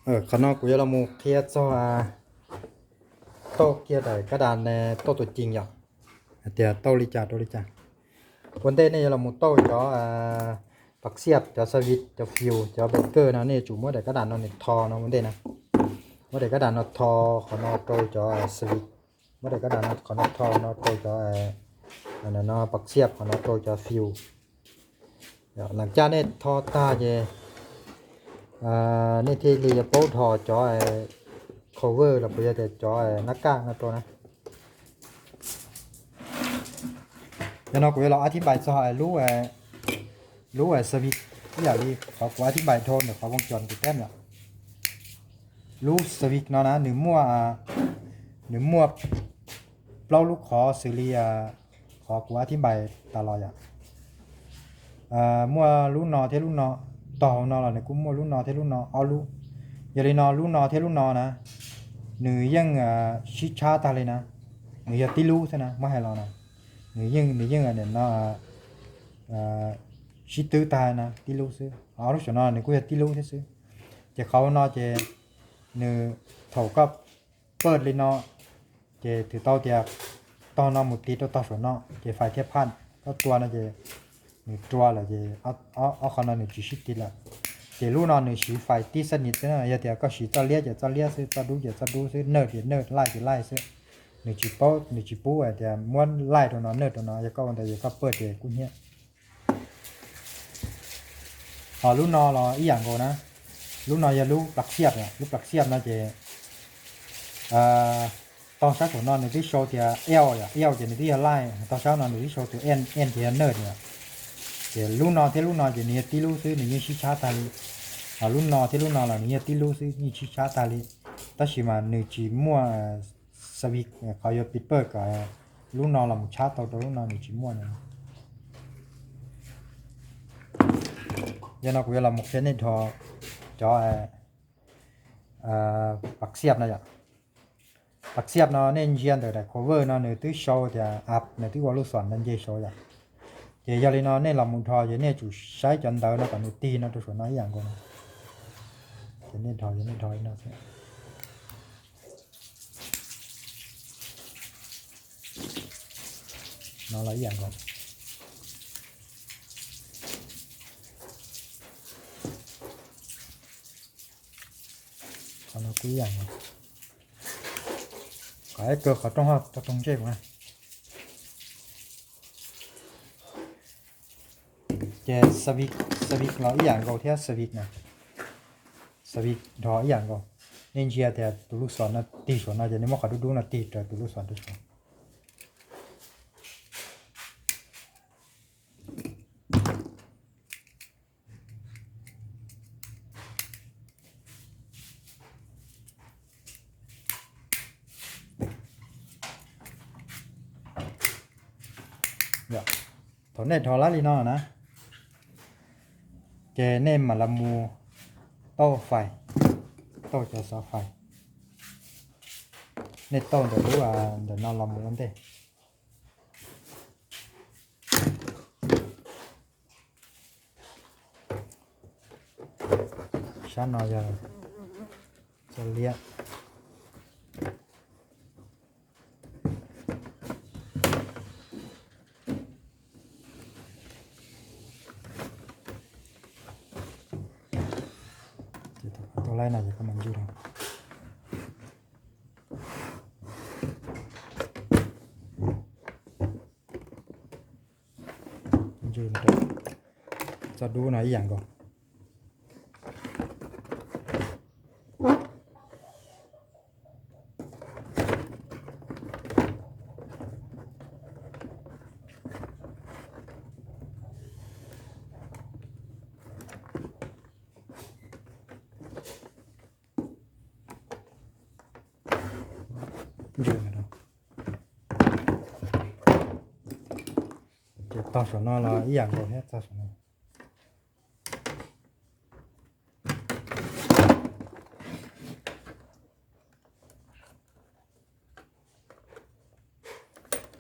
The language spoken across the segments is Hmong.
Qhov no kuv yuav los mus qhia txog tauj kiag daim kab das tauj tuam cees yom, hais tias tauj li cas rau li cas. Ua ntej nej yuav los mus tauj cov pas xiaj, cov xavis, cov fius, cov breaker no nej yuav tsum muab daim kab das no nws tho no ua ntej na. Muab daim kab das no tho qhov no rau cov xavis, muab daim kab das no qhov no tho no rau cov pas xiaj, qhov no rau cov fius. Lam caj nej tho tag ces nej thiaj li yuav paub dhos cov cover los puas yog tias cov nab kaj no rau na. Yog no kuv yuav los a thib npais txog lub, lub xavis ib yam li qhov kuv a thib npais dhau ntawm qhov voos cos kuv teb yom. Lub xavis no na nws muaj, nws muaj plaub lub qhov xws li qhov kuv a thib npais tas los yom. Muaj lub no thiab lub no, tog hauv no los nws kuj muaj lub no thiab lub no ob lub. Yog li no lub no thiab lub no na, nws yeej sib tshab tag li na, nws yog tib lub xwb na, muab hais los na, nws yeej, nws yeej no sib twb tag na, tib lub xwb. Ob lub saum no nws kuj yog tib lub thiab xwb. Ces qhov no ces nws, thaum koj paj li no, ces thwm tau tias tog no mus tiv rau tog saum no ces fais thiaj phaj. Koj tua no ces nws rua lawm ces ob qhov no nws tsis sib tiv lawm. Ces lub no nws siv fais tib xab nis xwb na, yog tias koj siv txoj liab ces txoj liab xwb, txoj dub ces txoj dub xwb, nawj ces nawj, laij ces laij xwb. Nws tsis paub, nws tsis pub hais tias muab laij rau no nawj rau no, yog koj ua ntawd ces koj paj ces kuj hnyiab. Ho lub no los ib yam nkaus na, lub no yog lub plas xiaj, lub plas xiaj no ces tog sab saum no nws twb sau tias L yom, L ces nws twb yog laij, tog sab no nws twb sau tus N, N ces yog nawj yom. Ces lub no thiab lub no ces nws yog tib lub xwb, nws yeej sib tshab tag li. Ho lub no thiab lub no los nws yog tib lub xwb, yeej sib tshab tag li. Tab sis mas nws tsis muaj xavis qhov yuav piv pawj kom lub no los mus tshab tau rau lub no, nws tsis muaj na. Yog no kuv yuav los mus qhia nej dhos cov pas xiaj no yom. Pas xiaj no nej ntsia ntawm daim cover no nws twb sau tias app, nws twb ua lub xom ntawd nce saud yom. Ces yog li no nej los mus dhos ces nej tsum saib cov ntawv no kom nws tig no rau saum no ib yam nkaus no. Ces nej dhos, nej dhos li no xwb. No los ib yam nkaus. Qhov no kuj ib yam nkaus. Kom ib kawg qhov rooj ho tau rooj ntsej mus na. Ces xavis, xavis los ib yam nkaus thiab, xavis na, xavis dhos ib yam nkaus. Nej ntsia tias tus lub xom no tig saum no ces nej muab qhov dub dub no tig raws tus lub xom rau saud. Thaum nej dhos lawm li no na, ces nej mam los mus tauj fais, tauj cov xov fais. Nej tauj ntawm lub, ntawm no los mus ua ntej. Sab no yog txoj liab. Tau laib no ces koj mam ntswj rau. Txoj dub no ib yam nkaus. Ces tog saum no los ib yam nkaus thiab, tog saum no.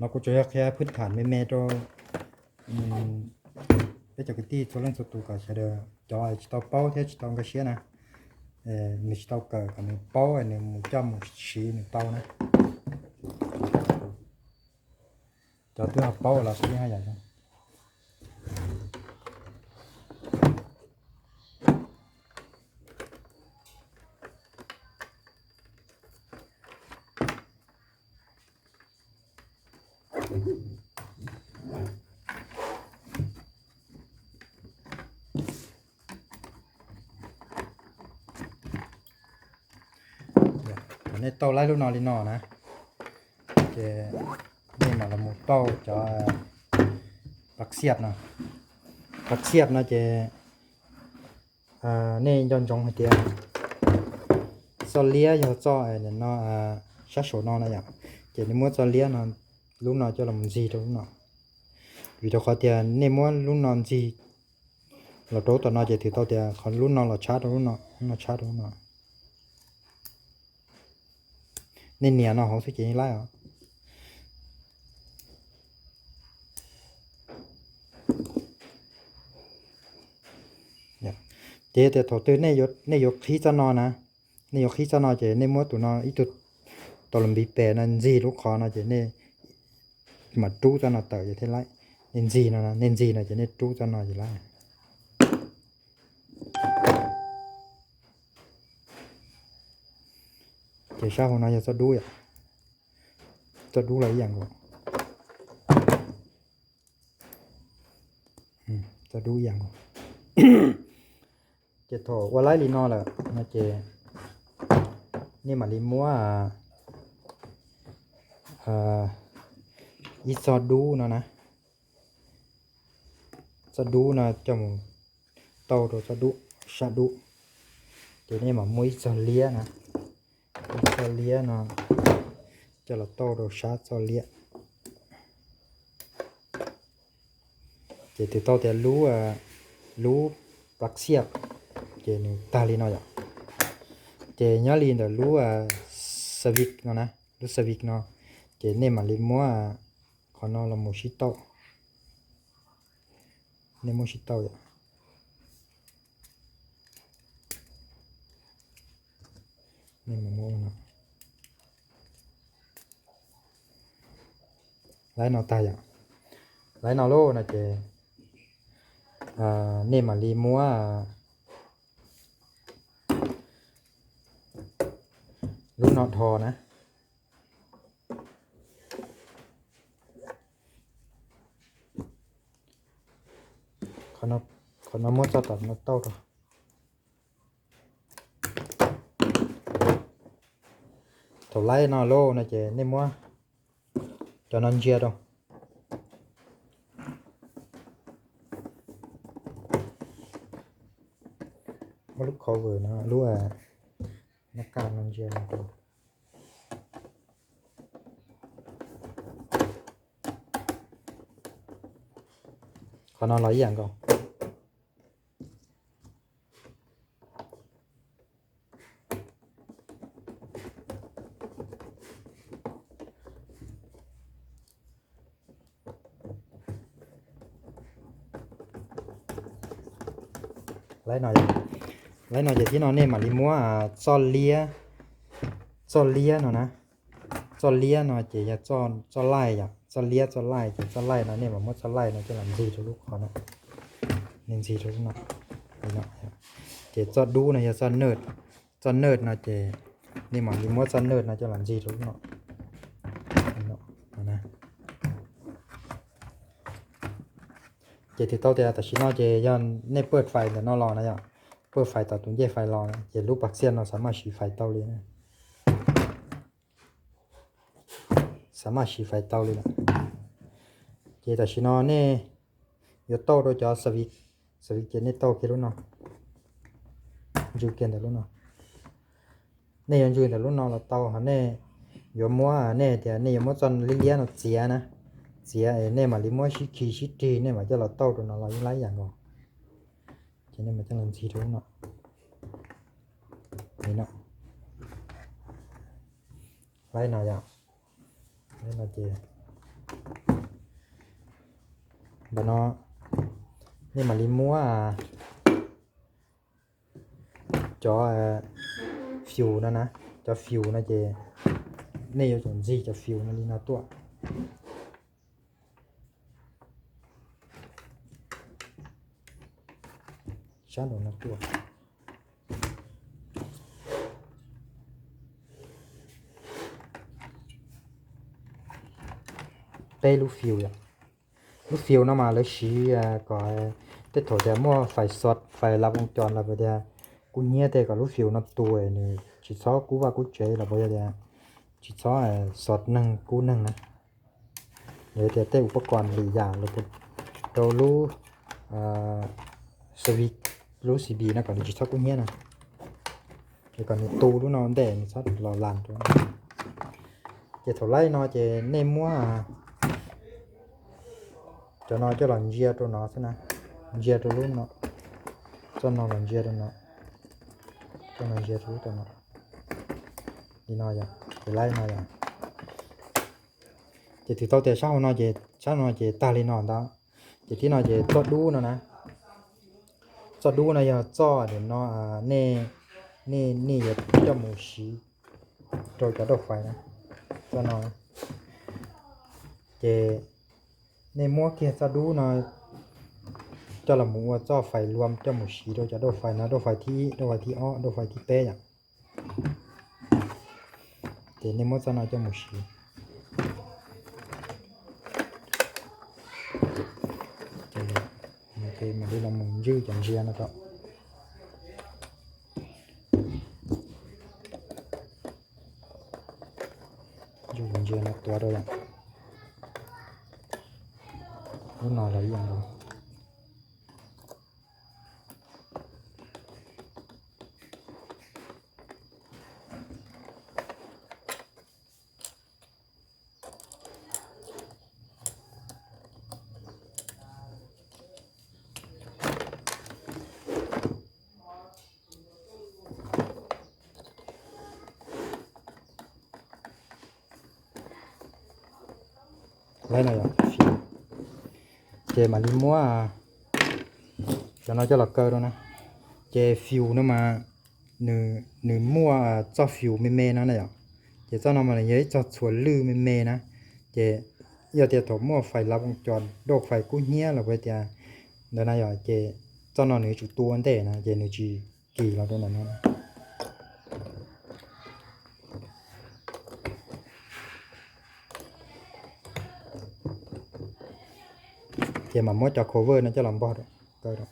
No kuv tsuas yog qhia phwj tham me me rau peb cov kwv tij txhua leej txhua tus kom sawv daws cov tsis tau paub thiab tsis tau nkag siab na, nws tsis tau kawm kom nws paub nws mus coj mus siv nws tau na. Cov twb ho paub los yeej haj yam zoo. Thaum nej tau laib lub no li no na, ces nej mam los mus tau cov pab xiab no. Pab xiab no ces nej nco ntsoov hais tias txoj liab yog txoj no, sab saum no na yom, ces nej muab txoj liab no, lub no coj los ntxig rau lub no. Vim rau qhov tias nej muab lub no ntxig los rau tom no ces twb tau tias qhov lub no los tshab rau lub no, lub no tshab rau lub no. Nej nias no hauv xwb ces yeej laib os. Ces tias thaum twg nej yuav qhib txoj no na, nej yuav qhib txoj no ces nej muab tus no ib tug tau los npiv pes no ntxig lub qhov no ces nej mam rub txoj no tawm ces thiaj laib. Nej ntxig no, nej ntxig no ces nej rub txoj no ces laib. Ces sab hauv no yog txoj dub yom, txoj dub los ib yam nkaus. Txoj dub ib yam nkaus. Ces thaum ua laib li no lawm no ces nej mam li muab ib txoj dub no na, txoj dub no coj mus tau rau txoj dub, sab dub. Ces nej mam muab ib txoj liab na, ib txoj liab no coj los tau rau sab txoj liab. Ces twb tau tias lub, lub pab xiab ces nws tag li no yom. Ces nyob li ntawm lub xaviv no na, lub xaviv no ces nej mam li muab qhov no los mus sib tau. Nej muab sib tau yom. Laib no tag yom. Laib no lauj no ces nej mam li muab lub no dhos na. Qhov no muab txoj tom no tau rau. Thaum laib no lauj no ces nej muab cov no ntsia rau. Muab lub cover no, lub nab kaj no ntsia rau. Qhov no los ib yam nkaus. Laib no, laib no ces thib no nej mam li muab txoj liab, txoj liab no na, txoj liab no ces yog txoj laij yom, txoj liab txoj laij ces txoj laij no nej mam muab txoj laij no coj los ntxig rau lub qhov no, nej ntxig rau lub no, li no. Ces txoj dub no yog txoj nerd, txoj nerd no ces nej mam li muab txoj nerd no coj los ntxig rau lub no. Ces twb tau tias tam sim no ces yog nej paj fais ntawm no los na yom, paj fais tom tus ncej fais los na ces lub pas xiaj no xav maj siv fais tau li na. Xav maj siv fais tau li lawm. Ces tam sim no nej yuav tau rau cov xaviv, xaviv ces nej tau kiag lub no, ntsw kiag ntawm lub no. Nej yuav ntsw ntawm lub no los tau, ho nej yuav muab, nej hais tias nej yuav muab txoj liab liab no txiav na, txiav es nej mam li muab sib khi sib rig nej mam coj los tau rau no los yeej laib ib yam nkaus. Ces nej mam coj los ntxig rau lub no. Li no. Laib no yom. Laib no ces ntawm no nej mam li muab cov fius no na, cov fius no ces nej yuav tsum ntxig cov fius no li no tuaj. Sab nraum no tuaj. Peb lub fius yom. Lub fius no mas lawv siv kom tej thaum tias muaj fais xov, fais lav voo cos los tias kub hnyiab tej kom lub fius no tu, nws tsis txhob kub vaj kub tsev los yog tias tsis txhob xov neeg kub neeg na. Yog tias tej upakoos lwm yam los rau lub switch, lub C B no kom nws tsis txhob kub hnyiab na. Es kom nws tu lub no ua ntej nws txhob los las rau. Ces thaum laib no ces nej muab cov no coj los ntsia rau no xwb na, ntsia rau lub no, txoj no los ntsia rau no, txoj no ntsia rau lub tau no, li no yom, ces laib no yom. Ces twb tau tias sab hauv no ces sab no ces tag li no ntag. Ces thib no ces txoj dub no na, txoj dub no yog txoj nim no nej, nej, nej yuav coj mus siv rau cov dauj fais na, txoj no. Ces nej muab kiag txoj dub no coj los mus ua txoj fais luam coj mus siv rau cov dauj fais no, dauj fais thib ib, dauj fais thib ob, dauj fais thib peb yom. Ces nej muab txoj no coj mus siv. Mam li los mus ntswj cov ntsia no rau. Ntswj cov ntsia no tuav rau yom. Lub no los ib yam nkaus. Laib no yom, ces mam li muab cov no coj los kaw rau na. Ces fius no mas nws muaj txoj fius me me no na yom. Ces txoj no mas nws yog ib txoj txhuas lwj me me na. Ces yog tias thaum muaj fais lav voo cos dauj fais kub hnyiab los puas tias ntawd na yom, ces txoj no nws yuav tsum tu ua ntej na, ces nws tsis kis los rau ntawm no. Ces mam muab cov cover no coj los npog rau, kaw rau.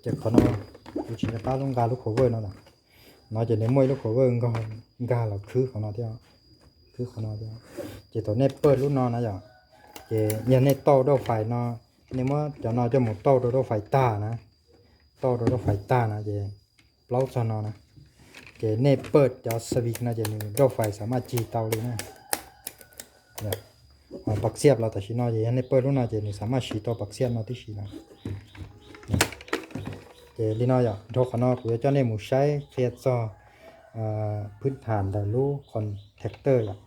Ces qhov no kuv tsis nco qab lub nqa lub cover no lawm. No ces nws muaj ib lub cover nkag los khwb qhov no thiab, khwb qhov no thiab. Ces thaum nej pawj lub no na yom, ces yog nej tauj dauj fais no, nej muab cov no coj mus tauj rau dauj fais tag na, tauj rau dauj fais tag na ces plaub txog no na, ces nej pawj cov switch no ces nws dauj fais xam maj cig tau li na. Pas xiaj los tam sim no ces yog nej pawj lub no ces nws xam maj siv tau pas xiaj no tib si na. Ces li no yom, dhau qhov no kuv yuav coj nej mus saib qhia txog phwb tham ntawm lub contactor yom.